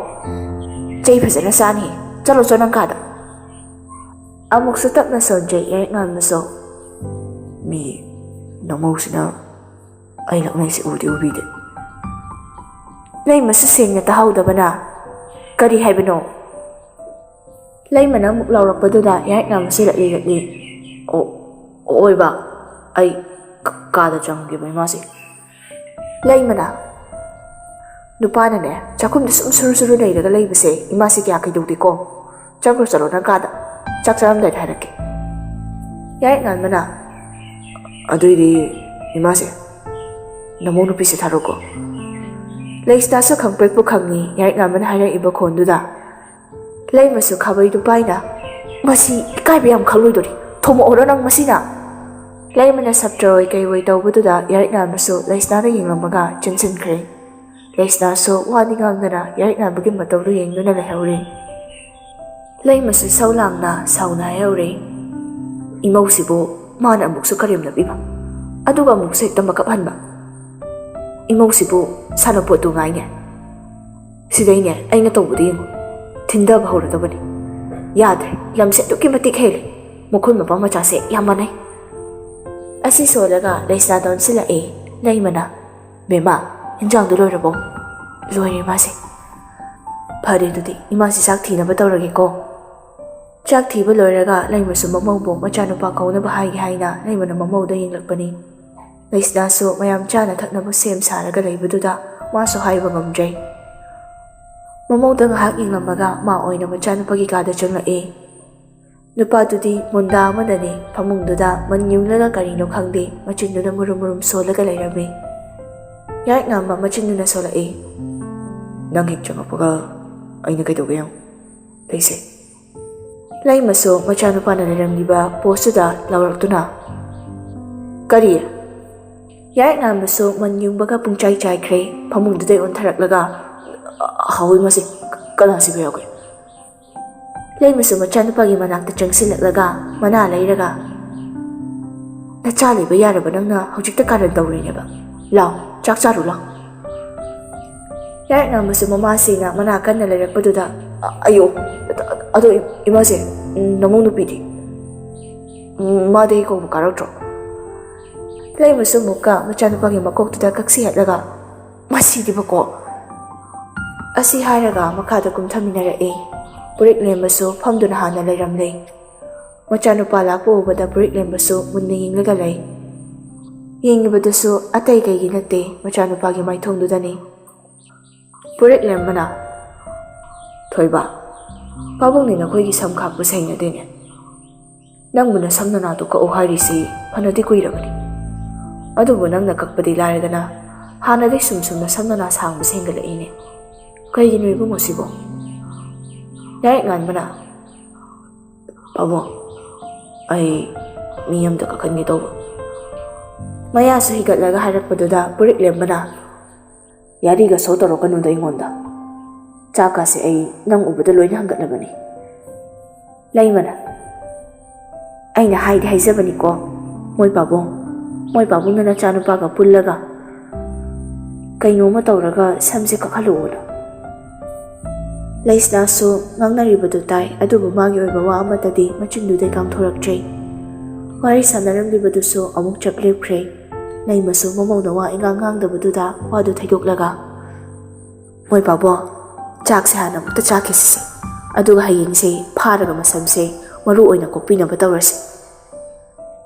ꯆꯩ ꯐꯖꯅ ꯆꯥꯅꯤ"꯫ ꯆꯠꯂꯣ ꯆꯣ ꯅꯪ ꯀꯥꯗ꯫ ꯑꯃꯨꯛꯁꯨ ꯇꯞꯅ ꯁꯣꯟꯖꯩ ꯌꯥꯏꯉꯥꯟꯕꯁꯨ꯫ "ꯃꯤ ꯅꯃꯧꯁꯤꯅ ꯑꯩ ꯂꯛꯅꯩꯁꯤ ꯎꯗꯤ ꯎꯕꯤꯗꯦ?" ꯂꯩꯃꯁꯨ ꯁꯦꯡꯅ ꯇꯥꯍꯧꯗꯕꯅ, "ꯀꯔꯤ ꯍꯥꯏꯕꯅꯣ?" ꯂꯩꯃꯅ ꯑꯃꯨꯛ ꯂꯥꯎꯔꯛꯄꯗꯨꯗ ꯌꯥꯏꯉꯥꯟꯕꯁꯤ ꯂꯛꯂꯤ ꯂꯛꯂꯤ꯫ "ꯑꯣ, ꯑꯣꯏꯕ, ꯑꯩ ꯀ-, ꯀꯥꯗ ꯆꯪꯒꯦꯕ ꯏꯃꯥꯁꯦ꯫" ꯂꯩꯃꯅ, "ꯅꯨꯄꯥꯅꯅꯦ ꯆꯥꯛꯈꯨꯝꯗ ꯁꯨꯝ ꯁꯨꯔꯨ ꯁꯨꯔꯨ ꯂꯩꯔꯒ ꯂꯩꯕꯁꯦ ꯏꯃꯥꯁꯤ ꯀꯌꯥ ꯀꯩꯗꯧꯗꯦꯀꯣ꯫ ꯆꯪꯈ꯭ꯔꯣ ꯆꯠꯂꯣ ꯅꯪ ꯀꯥꯗ꯫ ꯆꯥꯛ ꯆꯥꯔꯝꯗꯥꯏꯗ ꯍꯥꯏꯔꯛꯀꯦ꯫" ꯌꯥꯏꯉꯥꯟꯕꯅ, "ꯑꯗꯨꯏꯗꯤ ꯏꯃꯥꯁꯦ, ꯅꯃꯧ ꯅꯨꯄꯤꯁꯦ ꯊꯥꯔꯛꯎꯀꯣ꯫" ꯂꯩꯁꯅꯥꯁꯨ ꯈꯪꯄ꯭ꯔꯦꯛꯄꯨ ꯈꯪꯉꯤ ꯌꯥꯏꯉꯥꯟꯕꯅ ꯍꯥꯏꯔꯛꯏꯕ ꯈꯣꯟꯗꯨꯗ꯫ ꯂꯩꯃꯁꯨ ꯈꯥꯕꯩꯗꯨ ꯄꯥꯏꯅ, "ꯃꯁꯤ ꯏꯀꯥꯏꯕ ꯌꯥꯝ ꯈꯪꯂꯣꯏꯗꯣꯔꯤ꯫ ꯊꯣꯝꯃꯛꯑꯣꯔꯣ ꯅꯪ ꯃꯁꯤꯅ?" ꯂꯩꯃꯅ ꯁꯞꯇ꯭ꯔ ꯑꯣꯏ ꯀꯩ ꯑꯣꯏ ꯇꯧꯕꯗꯨꯗ ꯌꯥꯏꯉꯥꯟꯕꯁꯨ ꯂꯩꯁꯅꯥꯗ ꯌꯦꯡꯂꯝꯃꯒ ꯆꯦꯟꯁꯤꯟꯈ꯭ꯔꯦ꯫ ꯂꯩꯁꯅꯥꯁꯨ ꯋꯥꯗꯤ ꯉꯥꯡꯗꯅ ꯌꯥꯏꯉꯥꯟꯕꯒꯤ ꯃꯇꯧꯗꯨ ꯌꯦꯡꯗꯨꯅ ꯂꯩꯍꯧꯔꯦ꯫ ꯂꯩꯃꯁꯨ ꯁꯧ ꯂꯥꯡꯅ ꯁꯥꯎꯅ ꯍꯥꯏꯍꯧꯔꯦ꯫ "ꯏꯃꯧꯁꯤꯕꯨ ꯃꯥꯅ ꯑꯃꯨꯛꯁꯨ ꯀꯔꯦꯝꯅꯕꯤꯕ, ꯑꯗꯨꯒ ꯑꯃꯨꯛꯁꯨ ꯍꯦꯛꯇ ꯃꯀꯞ ꯍꯟꯕ꯫ ꯏꯃꯧꯁꯤꯕꯨ ꯁꯥꯟꯅꯄꯣꯠꯇꯨ ꯉꯥꯏꯅꯦ꯫ ꯁꯤꯗꯩꯅꯦ ꯑꯩꯅ ꯇꯧꯕꯗ ꯌꯦꯡꯉꯨ, ꯊꯤꯟꯊꯕ ꯍꯧꯔꯗꯕꯅꯤ꯫ ꯌꯥꯗ꯭ꯔꯦ, ꯂꯝꯁꯦ ꯑꯗꯨꯛꯀꯤ ꯃꯇꯤꯛ ꯍꯦꯜꯂꯦ꯫ ꯃꯈꯣꯏ ꯃꯄꯥ ꯃꯆꯥꯁꯦ ꯌꯥꯝ ꯃꯥꯟꯅꯩ꯫" ꯑꯁꯤ ꯁꯣꯜꯂꯒ ꯂꯩꯁꯅꯥꯗ ꯑꯣꯟꯁꯤꯜꯂꯛꯑꯦ ꯂꯩꯃꯅ꯫ "ꯕꯦꯝꯃ, ꯏꯟꯖꯥꯡꯗꯨ ꯂꯣꯏꯔꯕꯣ?" "ꯂꯣꯏꯔꯦ ꯏꯃꯥꯁꯦ꯫" "ꯐꯔꯦ ꯑꯗꯨꯗꯤ, ꯏꯃꯥꯁꯤ ꯆꯥꯛ ꯊꯤꯅꯕ ꯇꯧꯔꯒꯦꯀꯣ꯫" ꯆꯥꯛ ꯊꯤꯕ ꯂꯣꯏꯔꯒ ꯂꯩꯃꯁꯨ ꯃꯃꯧꯕꯨ ꯃꯆꯥꯅꯨꯄꯥ ꯀꯧꯅꯕ ꯍꯥꯏꯒꯦ ꯍꯥꯏꯅ ꯂꯩꯃꯅ ꯃꯃꯧꯗ ꯌꯦꯡꯂꯛꯄꯅꯤ꯫ ꯂꯩꯁꯅꯥꯁꯨ ꯃꯌꯥꯝ ꯆꯥꯅ ꯊꯛꯅꯕ ꯁꯦꯝ ꯁꯥꯔꯒ ꯂꯩꯕꯗꯨꯗ ꯃꯥꯁꯨ ꯍꯥꯏꯕ ꯉꯝꯗ꯭ꯔꯦ꯫ ꯃꯃꯧꯗ ꯉꯥꯏꯍꯥꯛ ꯌꯦꯡꯂꯝꯃꯒ ꯃꯥ ꯑꯣꯏꯅ ꯃꯆꯥꯅꯨꯄꯥꯒꯤ ꯀꯥꯗ ꯆꯪꯂꯛꯑꯦ꯫ ꯅꯨꯄꯥꯗꯨꯗꯤ ꯃꯨꯟꯗꯥ ꯑꯃꯗꯅꯤ ꯐꯃꯨꯡꯗꯨꯗ ꯃꯟ ꯌꯨꯡꯂꯒ ꯀꯔꯤꯅꯣ ꯈꯪꯗꯦ ꯃꯆꯤꯟꯗꯨꯅ ꯃꯨꯔꯨꯝ ꯃꯨꯔꯨꯝ ꯁꯣꯜꯂꯒ ꯂꯩꯔꯝꯃꯤ꯫ ꯌꯥꯏꯉꯥꯟꯕ ꯃꯆꯤꯟꯗꯨꯅ ꯁꯣꯜꯂꯛꯏ꯫ "ꯅꯪ ꯍꯦꯛ ꯆꯪꯉꯛꯄꯒ ꯑꯩꯅ ꯀꯩꯗꯧꯒꯦ ꯌꯦꯡꯉꯨ꯫ ꯂꯩꯁꯦ꯫" ꯂꯩꯃꯁꯨ ꯃꯆꯥꯅꯨꯄꯥꯅ ꯂꯩꯔꯝꯂꯤꯕ ꯄꯣꯁꯇꯨꯗ ꯂꯥꯎꯔꯛꯇꯨꯅ, "ꯀꯔꯤ?" ꯌꯥꯏꯉꯥꯟꯕꯁꯨ ꯃꯟ ꯌꯨꯡꯕꯒ ꯄꯨꯡꯆꯥꯏ ꯆꯥꯏꯈ꯭ꯔꯦ꯫ ꯐꯃꯨꯡꯗꯨꯗꯩ ꯑꯣꯟꯊꯔꯛꯂꯒ, "ꯍꯥꯎꯏ ꯃꯁꯤ, ꯀꯅꯥꯁꯤꯕꯨ ꯌꯥꯎꯒꯦ?" ꯂꯩꯃꯁꯨ ꯃꯆꯥꯅꯨꯄꯥꯒꯤ ꯃꯅꯥꯛꯇ ꯆꯪꯁꯤꯜꯂꯛꯂꯒ ꯃꯅꯥ ꯂꯩꯔꯒ, "ꯅꯆꯥ ꯂꯩꯕ ꯌꯥꯔꯕ ꯅꯪꯅ ꯍꯧꯖꯤꯛꯇ ꯀꯥꯔꯟ ꯇꯧꯔꯤꯅꯦꯕ꯫ ꯂꯥꯎ, ꯆꯥꯛ ꯆꯥꯔꯨ ꯂꯥꯎ꯫" ꯌꯥꯏꯉꯥꯟꯕꯁꯨ ꯃꯃꯥꯁꯤꯅ ꯃꯅꯥ ꯀꯟꯅ ꯂꯩꯔꯛꯄꯗꯨꯗ ꯑ- ꯑꯌꯣ꯫ ꯑꯗꯣ ꯏ- ꯏꯃꯥꯁꯦ, ꯎꯝ, ꯅꯃꯧ ꯅꯨꯄꯤꯗꯤ? ꯎꯝ, ꯃꯥꯗꯤ ꯑꯩ ꯀꯧꯕ ꯀꯥꯔꯛꯇ꯭ꯔꯣ? ꯂꯩꯃꯁꯨ ꯑꯃꯨꯛꯀ ꯃꯆꯥꯅꯨꯄꯥꯒꯤ ꯃꯀꯣꯛꯇꯨꯗ ꯀꯛꯁꯤ ꯍꯠꯂꯒ, "ꯃꯁꯤꯗꯤꯕꯀꯣ!" ꯑꯁꯤ ꯍꯥꯏꯔꯒ ꯃꯈꯥꯗ ꯀꯨꯝꯊꯃꯤꯟꯅꯔꯛꯏ꯫ ꯄꯨꯔꯤꯛ ꯂꯦꯝꯕꯁꯨ ꯐꯝꯗꯨꯅ ꯍꯥꯟꯅ ꯂꯩꯔꯝꯂꯦ꯫ ꯃꯆꯥꯅꯨꯄꯥ ꯂꯥꯛꯄ ꯎꯕꯗ ꯄꯨꯔꯤꯛ ꯂꯦꯝꯕꯁꯨ ꯃꯨꯟꯅ ꯌꯦꯡꯂꯒ ꯂꯩ꯫ ꯌꯦꯡꯉꯤꯕꯗꯨꯁꯨ ꯑꯇꯩ ꯀꯩꯒꯤ ꯅꯠꯇꯦ, ꯃꯆꯥꯅꯨꯄꯥꯒꯤ ꯃꯥꯏꯊꯣꯡꯗꯨꯗꯅꯤ꯫ ꯄꯨꯔꯤꯛ ꯂꯦꯝꯕꯅ, "ꯊꯣꯏꯕ, ꯄꯥꯕꯨꯡꯅꯤ ꯅꯈꯣꯏꯒꯤ ꯁꯝ ꯈꯥꯛꯄ ꯁꯦꯡꯅꯗꯦꯅꯦ꯫ ꯅꯪꯕꯨ ꯅꯁꯝ ꯅꯅꯥꯗꯣ ꯀꯛꯎ ꯍꯥꯏꯔꯤꯁꯤ ꯐꯅꯗꯤ ꯀꯨꯏꯔꯕꯅꯤ꯫ ꯑꯗꯨꯕꯨ ꯅꯪꯅ ꯀꯛꯄꯗꯤ ꯂꯥꯏꯔꯗꯅ, ꯍꯥꯟꯅꯗꯩ ꯁꯨꯝ ꯁꯨꯝ ꯅꯁꯝ ꯅꯅꯥ ꯁꯥꯡꯕ ꯁꯦꯡꯒꯠꯂꯛꯏꯅꯦ꯫ ꯀꯩꯒꯤꯅꯣ ꯏꯕꯨꯡꯉꯣ ꯁꯤꯕꯣ?" ꯌꯥꯔꯦꯛ ꯉꯥꯟꯕꯅ, "ꯄꯥꯕꯨꯡ, ꯑꯩ ꯃꯤ ꯑꯝꯗ ꯀꯛꯍꯟꯒꯦ ꯇꯧꯕ꯫" ꯃꯌꯥꯁꯨ ꯍꯤꯒꯠꯂꯒ ꯍꯥꯏꯔꯛꯄꯗꯨꯗ ꯄꯨꯔꯤꯛ ꯂꯦꯝꯕꯅ, "ꯌꯥꯔꯤꯒ ꯁꯣ ꯇꯧꯔꯛꯀꯅꯨꯗ ꯑꯩꯉꯣꯟꯗ꯫ ꯆꯥꯛꯀꯥꯁꯦ ꯑꯩ ꯅꯪ ꯎꯕꯗ ꯂꯣꯏꯅ ꯍꯪꯒꯠꯂꯕꯅꯤ꯫" ꯂꯩꯃꯅ, "ꯑꯩꯅ ꯍꯥꯏꯗꯤ ꯍꯥꯏꯖꯕꯅꯤꯀꯣ, ꯃꯣꯏ ꯄꯥꯕꯨꯡ, ꯃꯣꯏ ꯄꯥꯕꯨꯡꯅ ꯅꯆꯥꯅꯨꯄꯥꯒ ꯄꯨꯜꯂꯒ ꯀꯩꯅꯣꯝꯃ ꯇꯧꯔꯒ ꯁꯝꯁꯦ ꯀꯛꯍꯜꯂꯛꯑꯣꯅ꯫" ꯂꯩꯁꯅꯥꯁꯨ ꯉꯥꯡꯅꯔꯤꯕꯗꯨ ꯇꯥꯏ, ꯑꯗꯨꯕꯨ ꯃꯥꯒꯤ ꯑꯣꯏꯕ ꯋꯥ ꯑꯃꯠꯇꯗꯤ ꯃꯆꯤꯟꯗꯨꯗꯩ ꯀꯥꯡꯊꯣꯔꯛꯇ꯭ꯔꯦ꯫ ꯋꯥꯔꯤ ꯁꯥꯟꯅꯔꯝꯂꯤꯕꯗꯨꯁꯨ ꯑꯃꯨꯛ ꯆꯞ ꯂꯦꯞꯈ꯭ꯔꯦ꯫ ꯂꯩꯃꯁꯨ ꯃꯃꯧꯅ ꯋꯥ ꯏꯉꯥꯡ ꯉꯥꯡꯗꯕꯗꯨꯗ ꯋꯥꯗꯨ ꯊꯩꯗꯣꯛꯂꯒ, "ꯃꯣꯏ ꯄꯥꯕꯣ, ꯆꯥꯛꯁꯦ ꯍꯥꯟꯅ ꯑꯃꯨꯛꯇ ꯆꯥꯈꯤꯁꯤꯁꯦ, ꯑꯗꯨꯒ ꯍꯌꯦꯡꯁꯦ ꯐꯥꯔꯒ ꯃꯁꯝꯁꯦ ꯃꯔꯨ ꯑꯣꯏꯅ ꯀꯣꯛꯄꯤꯅꯕ ꯇꯧꯔꯁꯦ꯫"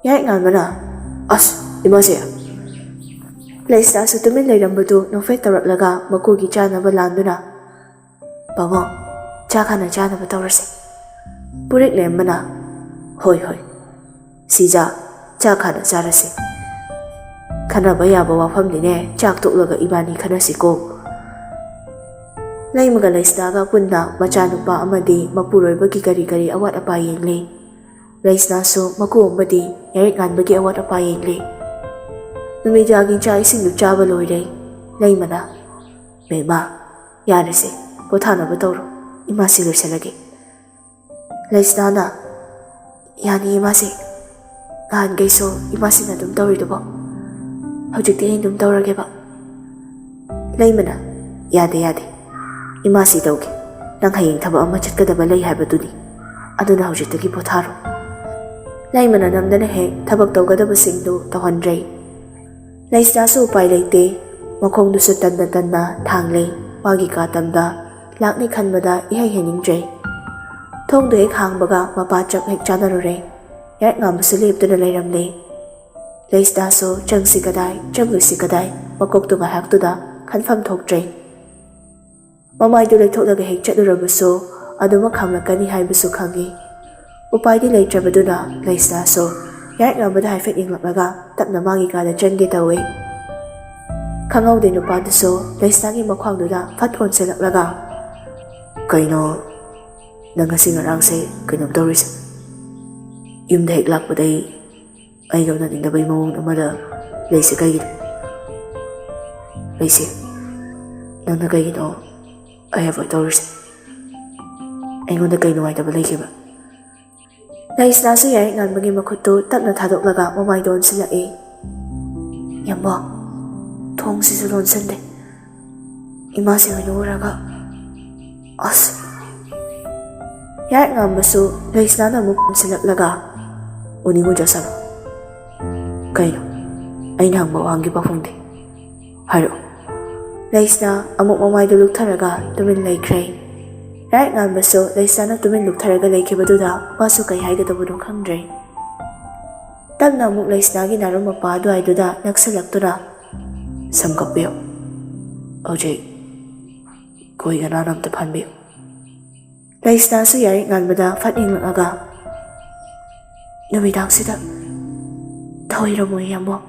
ꯌꯥꯔꯦꯛ ꯉꯥꯟꯕꯅ, "ꯑꯁ, ꯏꯃꯥꯁꯦ!" ꯂꯩꯁꯅꯥꯁꯨ ꯇꯨꯃꯤꯟ ꯂꯩꯔꯝꯕꯗꯨ ꯅꯣꯛꯐꯦꯠ ꯇꯧꯔꯛꯂꯒ ꯃꯀꯨꯒꯤ ꯆꯥꯅꯕ ꯂꯥꯟꯗꯨꯅ, "ꯄꯥꯕꯨꯡ, ꯆꯥꯛ ꯍꯥꯟꯅ ꯆꯥꯅꯕ ꯇꯧꯔꯁꯦ꯫" ꯄꯨꯔꯤꯛ ꯂꯦꯝꯕꯅ, "ꯍꯣꯏ, ꯍꯣꯏ, ꯁꯤꯖꯥ, ꯆꯥꯛ ꯍꯥꯟꯅ ꯆꯥꯔꯁꯦ꯫ ꯈꯟꯅꯕ ꯌꯥꯕ ꯋꯥꯐꯝꯅꯤꯅꯦ, ꯆꯥꯛ ꯇꯣꯛꯂꯒ ꯏꯕꯥꯅꯤ ꯈꯟꯅꯁꯤꯀꯣ꯫" ꯂꯩꯃꯒ ꯂꯩꯁꯅꯥꯒ ꯄꯨꯟꯅ ꯃꯆꯥꯅꯨꯄꯥ ꯑꯃꯗꯤ ꯃꯄꯨꯔꯣꯏꯕꯒꯤ ꯀꯔꯤ ꯀꯔꯤ ꯑꯋꯥꯠ ꯑꯄꯥ ꯌꯦꯡꯂꯤ꯫ ꯂꯩꯁꯅꯥꯁꯨ ꯃꯀꯨ ꯑꯃꯗꯤ ꯌꯥꯔꯦꯛ ꯉꯥꯟꯕꯒꯤ ꯑꯋꯥꯠ ꯑꯄꯥ ꯌꯦꯡꯂꯤ꯫ ꯅꯨꯃꯤꯗꯥꯡꯒꯤ ꯆꯥꯛ ꯏꯁꯤꯡꯗꯨ ꯆꯥꯕ ꯂꯣꯏꯔꯦ꯫ ꯂꯩꯃꯅ, "ꯕꯦꯝꯃ, ꯌꯥꯔꯦꯁꯦ, ꯄꯣꯊꯥꯅꯕ ꯇꯧꯔꯣ, ꯏꯃꯥꯁꯤ ꯂꯣꯏꯁꯤꯜꯂꯒꯦ꯫" ꯂꯩꯁꯅꯥꯅ, "ꯌꯥꯅꯤ ꯏꯃꯥꯁꯤ, ꯅꯍꯥꯟꯈꯩꯁꯨ ꯏꯃꯥꯁꯤꯅ ꯑꯗꯨꯝ ꯇꯧꯔꯤꯗꯨꯕꯣ, ꯍꯧꯖꯤꯛꯇꯤ ꯑꯩ ꯑꯗꯨꯝ ꯇꯧꯔꯒꯦꯕ꯫" ꯂꯩꯃꯅ, "ꯌꯥꯗꯦ, ꯌꯥꯗꯦ, ꯏꯃꯥꯁꯤ ꯇꯧꯒꯦ, ꯅꯪ ꯍꯌꯦꯡ ꯊꯕꯛ ꯑꯃ ꯆꯠꯀꯗꯕ ꯂꯩ ꯍꯥꯏꯕꯗꯨꯅꯤ꯫ ꯑꯗꯨꯅ ꯍꯧꯖꯤꯛꯇꯒꯤ ꯄꯣꯊꯥꯔꯣ꯫ ꯂꯩꯃꯅ ꯅꯝꯗꯅ ꯍꯦꯛ ꯊꯕꯛ ꯇꯧꯒꯗꯕꯁꯤꯡꯗꯨ ꯇꯧꯍꯟꯗ꯭ꯔꯦ꯫ ꯂꯩꯁꯅꯥꯁꯨ ꯎꯄꯥꯏ ꯂꯩꯇꯦ꯫ ꯃꯈꯣꯡꯗꯨꯁꯨ ꯇꯟꯅ ꯇꯟꯅ ꯊꯥꯡꯂꯦ꯫ ꯃꯥꯒꯤ ꯀꯥ ꯇꯝꯗ ꯂꯥꯛꯅꯤ ꯈꯟꯕꯗ ꯏꯍꯩ ꯍꯩꯅꯤꯡꯗ꯭ꯔꯦ꯫ ꯊꯣꯡꯗꯨ ꯍꯦꯛ ꯍꯥꯡꯕꯒ ꯃꯄꯥ ꯆꯞ ꯍꯦꯛ ꯆꯥꯅꯔꯨꯔꯦ꯫ ꯌꯥꯏ ꯉꯥꯝꯕꯁꯨ ꯂꯦꯞꯇꯨꯅ ꯂꯩꯔꯝꯂꯦ꯫ ꯂꯩꯁꯅꯥꯁꯨ ꯆꯪꯁꯤ ꯀꯗꯥꯏ, ꯆꯪꯂꯣꯏꯁꯤ ꯀꯗꯥꯏ, ꯃꯀꯣꯛꯇꯨ ꯉꯥꯏꯍꯥꯛꯇꯨꯗ ꯈꯟꯐꯝ ꯊꯣꯛꯇ꯭ꯔꯦ꯫ ꯃꯃꯥꯏꯗꯨ ꯂꯩꯊꯣꯛꯂꯒ ꯍꯦꯛ ꯆꯠꯂꯨꯔꯕꯁꯨ ꯑꯗꯨꯃꯛ ꯈꯥꯝꯂꯛꯀꯅꯤ ꯍꯥꯏꯕꯁꯨ ꯈꯪꯏ꯫ ꯎꯄꯥꯏꯗꯤ ꯂꯩꯇ꯭ꯔꯕꯗꯨꯅ ꯂꯩꯁꯅꯥꯁꯨ ꯌꯥꯏ ꯉꯥꯝꯕꯗ ꯍꯥꯏꯐꯦꯠ ꯌꯦꯡꯂꯛꯂꯒ ꯇꯞꯅ ꯃꯥꯒꯤ ꯀꯥꯗ ꯆꯪꯒꯦ ꯇꯧꯏ꯫ ꯈꯪꯍꯧꯗꯦ ꯅꯨꯄꯥꯗꯨꯁꯨ ꯂꯩꯁꯅꯥꯒꯤ ꯃꯈ꯭ꯋꯥꯡꯗꯨꯗ ꯐꯠ ꯑꯣꯟꯁꯤꯜꯂꯛꯂꯒ, "ꯀꯩꯅꯣ, ꯅꯪ ꯉꯁꯤ ꯉꯔꯥꯡꯁꯦ ꯀꯩꯅꯣꯝ ꯇꯧꯔꯤꯁꯦ? ꯌꯨꯝꯗ ꯍꯦꯛ ꯂꯥꯛꯄꯗꯩ ꯑꯩꯒ ꯎꯅꯅꯤꯡꯗꯕꯒꯤ ꯃꯑꯣꯡ ꯑꯃꯗ ꯂꯩꯁꯦ ꯀꯩꯒꯤꯅꯣ? ꯂꯩꯁꯦ, ꯅꯪꯅ ꯀꯩꯒꯤꯅꯣ ꯑꯩ ꯑꯦꯚꯣꯏꯗ ꯇꯧꯔꯤꯁꯦ? ꯑꯩꯉꯣꯟꯗ ꯀꯩ ꯅꯨꯡꯉꯥꯏꯇꯕ ꯂꯩꯒꯦꯕ?" ꯂꯩꯁꯅꯥꯁꯨ ꯌꯥꯏ ꯉꯥꯟꯕꯒꯤ ꯃꯈꯨꯠꯇꯨ ꯇꯞꯅ ꯊꯥꯗꯣꯛꯂꯒ ꯃꯃꯥꯏꯗ ꯑꯣꯟꯁꯤꯜꯂꯛꯏ꯫ "ꯌꯥꯝꯕꯣ, ꯊꯣꯡꯁꯤꯁꯨ ꯂꯣꯟꯁꯤꯟꯗꯦ꯫ ꯏꯃꯥꯁꯤ ꯑꯣꯏꯅ ꯎꯔꯒ, ꯑꯁ!" ꯌꯥꯏ ꯉꯥꯟꯕꯁꯨ ꯂꯩꯁꯅꯥꯅ ꯑꯃꯨꯛ ꯑꯣꯟꯁꯤꯜꯂꯛꯂꯒ, "ꯎꯅꯤꯡꯉꯨ ꯆꯠꯁꯅꯨ꯫ ꯀꯩꯅꯣ? ꯑꯩꯅ ꯍꯪꯕ ꯋꯥꯍꯪꯒꯤ ꯄꯥꯎꯈꯨꯝꯗꯤ ꯍꯥꯏꯔꯛꯑꯣ꯫" ꯂꯩꯁꯅꯥ ꯑꯃꯨꯛ ꯃꯃꯥꯏꯗꯨ ꯂꯨꯛꯊꯔꯒ ꯇꯨꯃꯤꯟ ꯂꯩꯈ꯭ꯔꯦ꯫ ꯌꯥꯏ ꯉꯥꯟꯕꯁꯨ ꯂꯩꯁꯅꯥꯅ ꯇꯨꯃꯤꯟ ꯂꯨꯛꯊꯔꯒ ꯂꯩꯈꯤꯕꯗꯨꯗ ꯃꯥꯁꯨ ꯀꯩ ꯍꯥꯏꯒꯗꯕꯅꯣ ꯈꯪꯗ꯭ꯔꯦ꯫ ꯇꯞꯅ ꯑꯃꯨꯛ ꯂꯩꯁꯅꯥꯒꯤ ꯅꯥꯔꯨ ꯃꯄꯥ ꯑꯗꯨꯋꯥꯏꯗꯨꯗ ꯅꯛꯁꯤꯜꯂꯛꯇꯨꯅ, "ꯁꯝ ꯀꯛꯄꯤꯌꯨ꯫ ꯍꯧꯖꯤꯛ ꯀꯣꯏꯒ ꯅꯥꯟꯅ ꯑꯝꯇ ꯐꯥꯟꯕꯤꯌꯨ꯫" ꯂꯩꯁꯅꯥꯁꯨ ꯌꯥꯏ ꯉꯥꯟꯕꯗ ꯐꯠ ꯌꯦꯡꯂꯛꯂꯒ, "ꯅꯨꯃꯤꯗꯥꯡꯁꯤꯗ ꯇꯧꯍꯩꯔꯝꯃꯣꯏ, ꯌꯥꯝꯕꯣ꯫"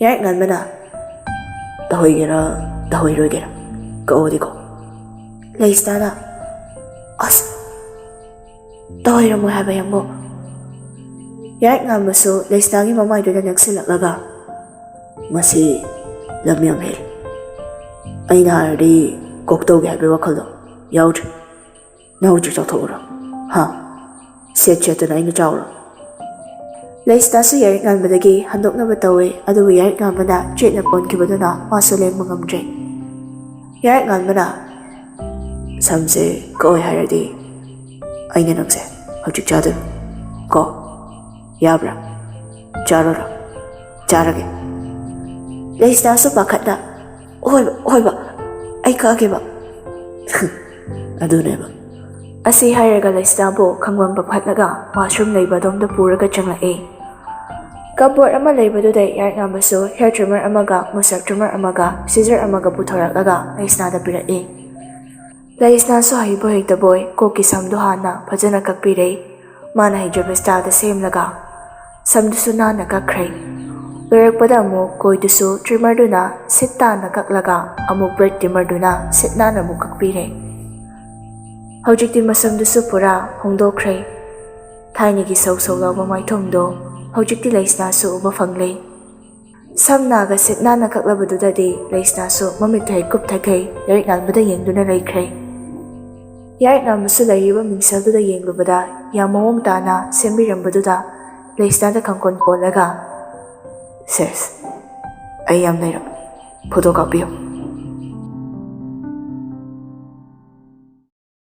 ꯌꯥꯏ ꯉꯥꯟꯕꯅ, "ꯇꯧꯍꯩꯒꯦꯔꯥ ꯇꯧꯍꯩꯔꯣꯏꯒꯦꯔꯥ, ꯀꯛꯑꯣꯗꯤ ꯀꯣ꯫" ꯂꯩꯁꯅꯥꯅ, "ꯑꯁ, ꯇꯧꯍꯩꯔꯝꯃꯣꯏ ꯍꯥꯏꯕ, ꯌꯥꯝꯕꯣ꯫" ꯌꯥꯏ ꯉꯥꯟꯕꯁꯨ ꯂꯩꯁꯅꯥꯒꯤ ꯃꯃꯥꯏꯗꯨꯗ ꯅꯛꯁꯤꯜꯂꯛꯂꯒ, "ꯃꯁꯤ ꯂꯝ ꯌꯥꯝ ꯍꯦꯜꯂꯤ꯫ ꯑꯩꯅ ꯍꯥꯏꯔꯗꯤ ꯀꯣꯛ ꯇꯧꯒꯦ ꯍꯥꯏꯕꯒꯤ ꯋꯥꯈꯜꯗꯣ ꯌꯥꯎꯗ꯭ꯔꯦ꯫ ꯅꯪ ꯍꯧꯖꯤꯛ ꯆꯥꯎꯊꯣꯛꯎꯔꯣ, ꯍꯥ? ꯁꯦꯠ ꯁꯦꯠꯇꯅ ꯑꯩꯅ ꯆꯥꯎꯔꯣ?" ꯂꯩꯁꯅꯥꯁꯨ ꯌꯥꯏꯔꯤꯛ ꯉꯥꯟꯕꯗꯒꯤ ꯍꯟꯗꯣꯛꯅꯕ ꯇꯧꯏ, ꯑꯗꯨꯕꯨ ꯌꯥꯏꯔꯤꯛ ꯉꯥꯟꯕꯅ ꯆꯦꯠꯅ ꯀꯣꯟꯈꯤꯕꯗꯨꯅ ꯃꯥꯁꯨ ꯂꯦꯡꯕ ꯉꯝꯗ꯭ꯔꯦ꯫ ꯌꯥꯏꯔꯤꯛ ꯉꯥꯟꯕꯅ, ꯁꯝꯁꯦ ꯀꯛꯑꯣꯏ ꯍꯥꯏꯔꯗꯤ ꯑꯩꯅ ꯅꯪꯁꯦ ꯍꯧꯖꯤꯛ ꯆꯥꯗꯣꯏꯕ꯫ ꯀꯣ? ꯌꯥꯕ꯭ꯔꯥ? ꯆꯥꯔꯣꯔꯥ? ꯆꯥꯔꯒꯦ꯫ ꯂꯩꯁꯅꯥꯁꯨ ꯄꯥꯈꯠꯅ, "ꯍꯣꯏꯕ, ꯍꯣꯏꯕ, ꯑꯩ ꯀꯛꯑꯒꯦꯕ꯫" ꯑꯗꯨꯅꯦꯕ꯫ ꯑꯁꯤ ꯍꯥꯏꯔꯒ ꯂꯩꯁꯅꯥꯕꯨ ꯈꯪꯕꯝ ꯄꯥꯈꯠꯂꯒ washroom ꯂꯩꯕ ꯑꯗꯣꯝꯗ ꯄꯨꯔꯒ ꯆꯪꯂꯛꯏ꯫ Cupboard ꯑꯃ ꯂꯩꯕꯗꯨꯗ ꯌꯥꯔꯛꯅꯕꯁꯨ hair trimmer ꯑꯃꯒ ꯃꯨꯁꯛ trimmer ꯑꯃꯒ scissor ꯑꯃꯒ ꯄꯨꯊꯣꯔꯛꯂꯒ ꯂꯩꯁꯅꯥꯗ ꯄꯤꯔꯛꯏ꯫ ꯂꯩꯁꯅꯥꯁꯨ ꯍꯩꯕꯣꯏ ꯍꯩꯇꯕꯣꯏ ꯀꯣꯛꯀꯤ ꯁꯝꯗꯨ ꯍꯥꯟꯅ ꯐꯖꯅ ꯀꯛꯄꯤꯔꯦ꯫ ꯃꯥꯅ ꯍꯩꯖꯕ styleꯗ ꯁꯦꯝꯂꯒ ꯁꯝꯗꯨꯁꯨ ꯅꯥꯟꯅ ꯀꯛꯈ꯭ꯔꯦ꯫ ꯂꯣꯏꯔꯛꯄꯗ ꯑꯃꯨꯛ ꯀꯣꯏꯗꯨꯁꯨ trimmerꯗꯨꯅ ꯁꯤꯠ ꯇꯥꯅ ꯀꯛꯂꯒ ꯑꯃꯨꯛ blade trimmerꯗꯨꯅ ꯁꯤꯠ ꯅꯥꯟꯅ ꯑꯃꯨꯛ ꯀꯛꯄꯤꯔꯦ꯫ ꯍꯧꯖꯤꯛꯇꯤ ꯃꯁꯝꯗꯨꯁꯨ ꯄꯨꯔꯥ ꯍꯣꯡꯗꯣꯛꯈ꯭ꯔꯦ꯫ ꯊꯥꯏꯅꯒꯤ ꯁꯧ ꯁꯧ ꯂꯥꯎꯕ ꯃꯥꯏꯊꯣꯡꯗꯣ ꯍꯧꯖꯤꯛꯇꯤ ꯂꯩꯁꯅꯥꯁꯨ ꯎꯕ ꯐꯪꯂꯦ꯫ ꯁꯝ ꯅꯥꯒ ꯁꯤꯠ ꯅꯥꯟꯅ ꯀꯛꯂꯕꯗꯨꯗꯗꯤ ꯂꯩꯁꯅꯥꯁꯨ ꯃꯃꯤꯠꯇꯨ ꯍꯦꯛ ꯀꯨꯞꯊꯈꯩ ꯂꯥꯏꯔꯤꯛ ꯉꯥꯟꯕꯗ ꯌꯦꯡꯗꯨꯅ ꯂꯩꯈ꯭ꯔꯦ꯫ ꯌꯥꯔꯤꯛ ꯉꯥꯟꯕꯁꯨ ꯂꯩꯔꯤꯕ ꯃꯤꯡꯁꯦꯜꯗꯨꯗ ꯌꯦꯡꯂꯨꯕꯗ ꯌꯥꯝ ꯃꯑꯣꯡ ꯇꯥꯅ ꯁꯦꯝꯕꯤꯔꯝꯕꯗꯨꯗ ꯂꯩꯁꯅꯥꯗ ꯈꯪꯀꯣꯟ ꯀꯣꯜꯂꯒ, "ꯁꯦꯁ, ꯑꯩ ꯌꯥꯝ ꯂꯩꯔꯝ, photo ꯀꯥꯞꯄꯤꯌꯨ"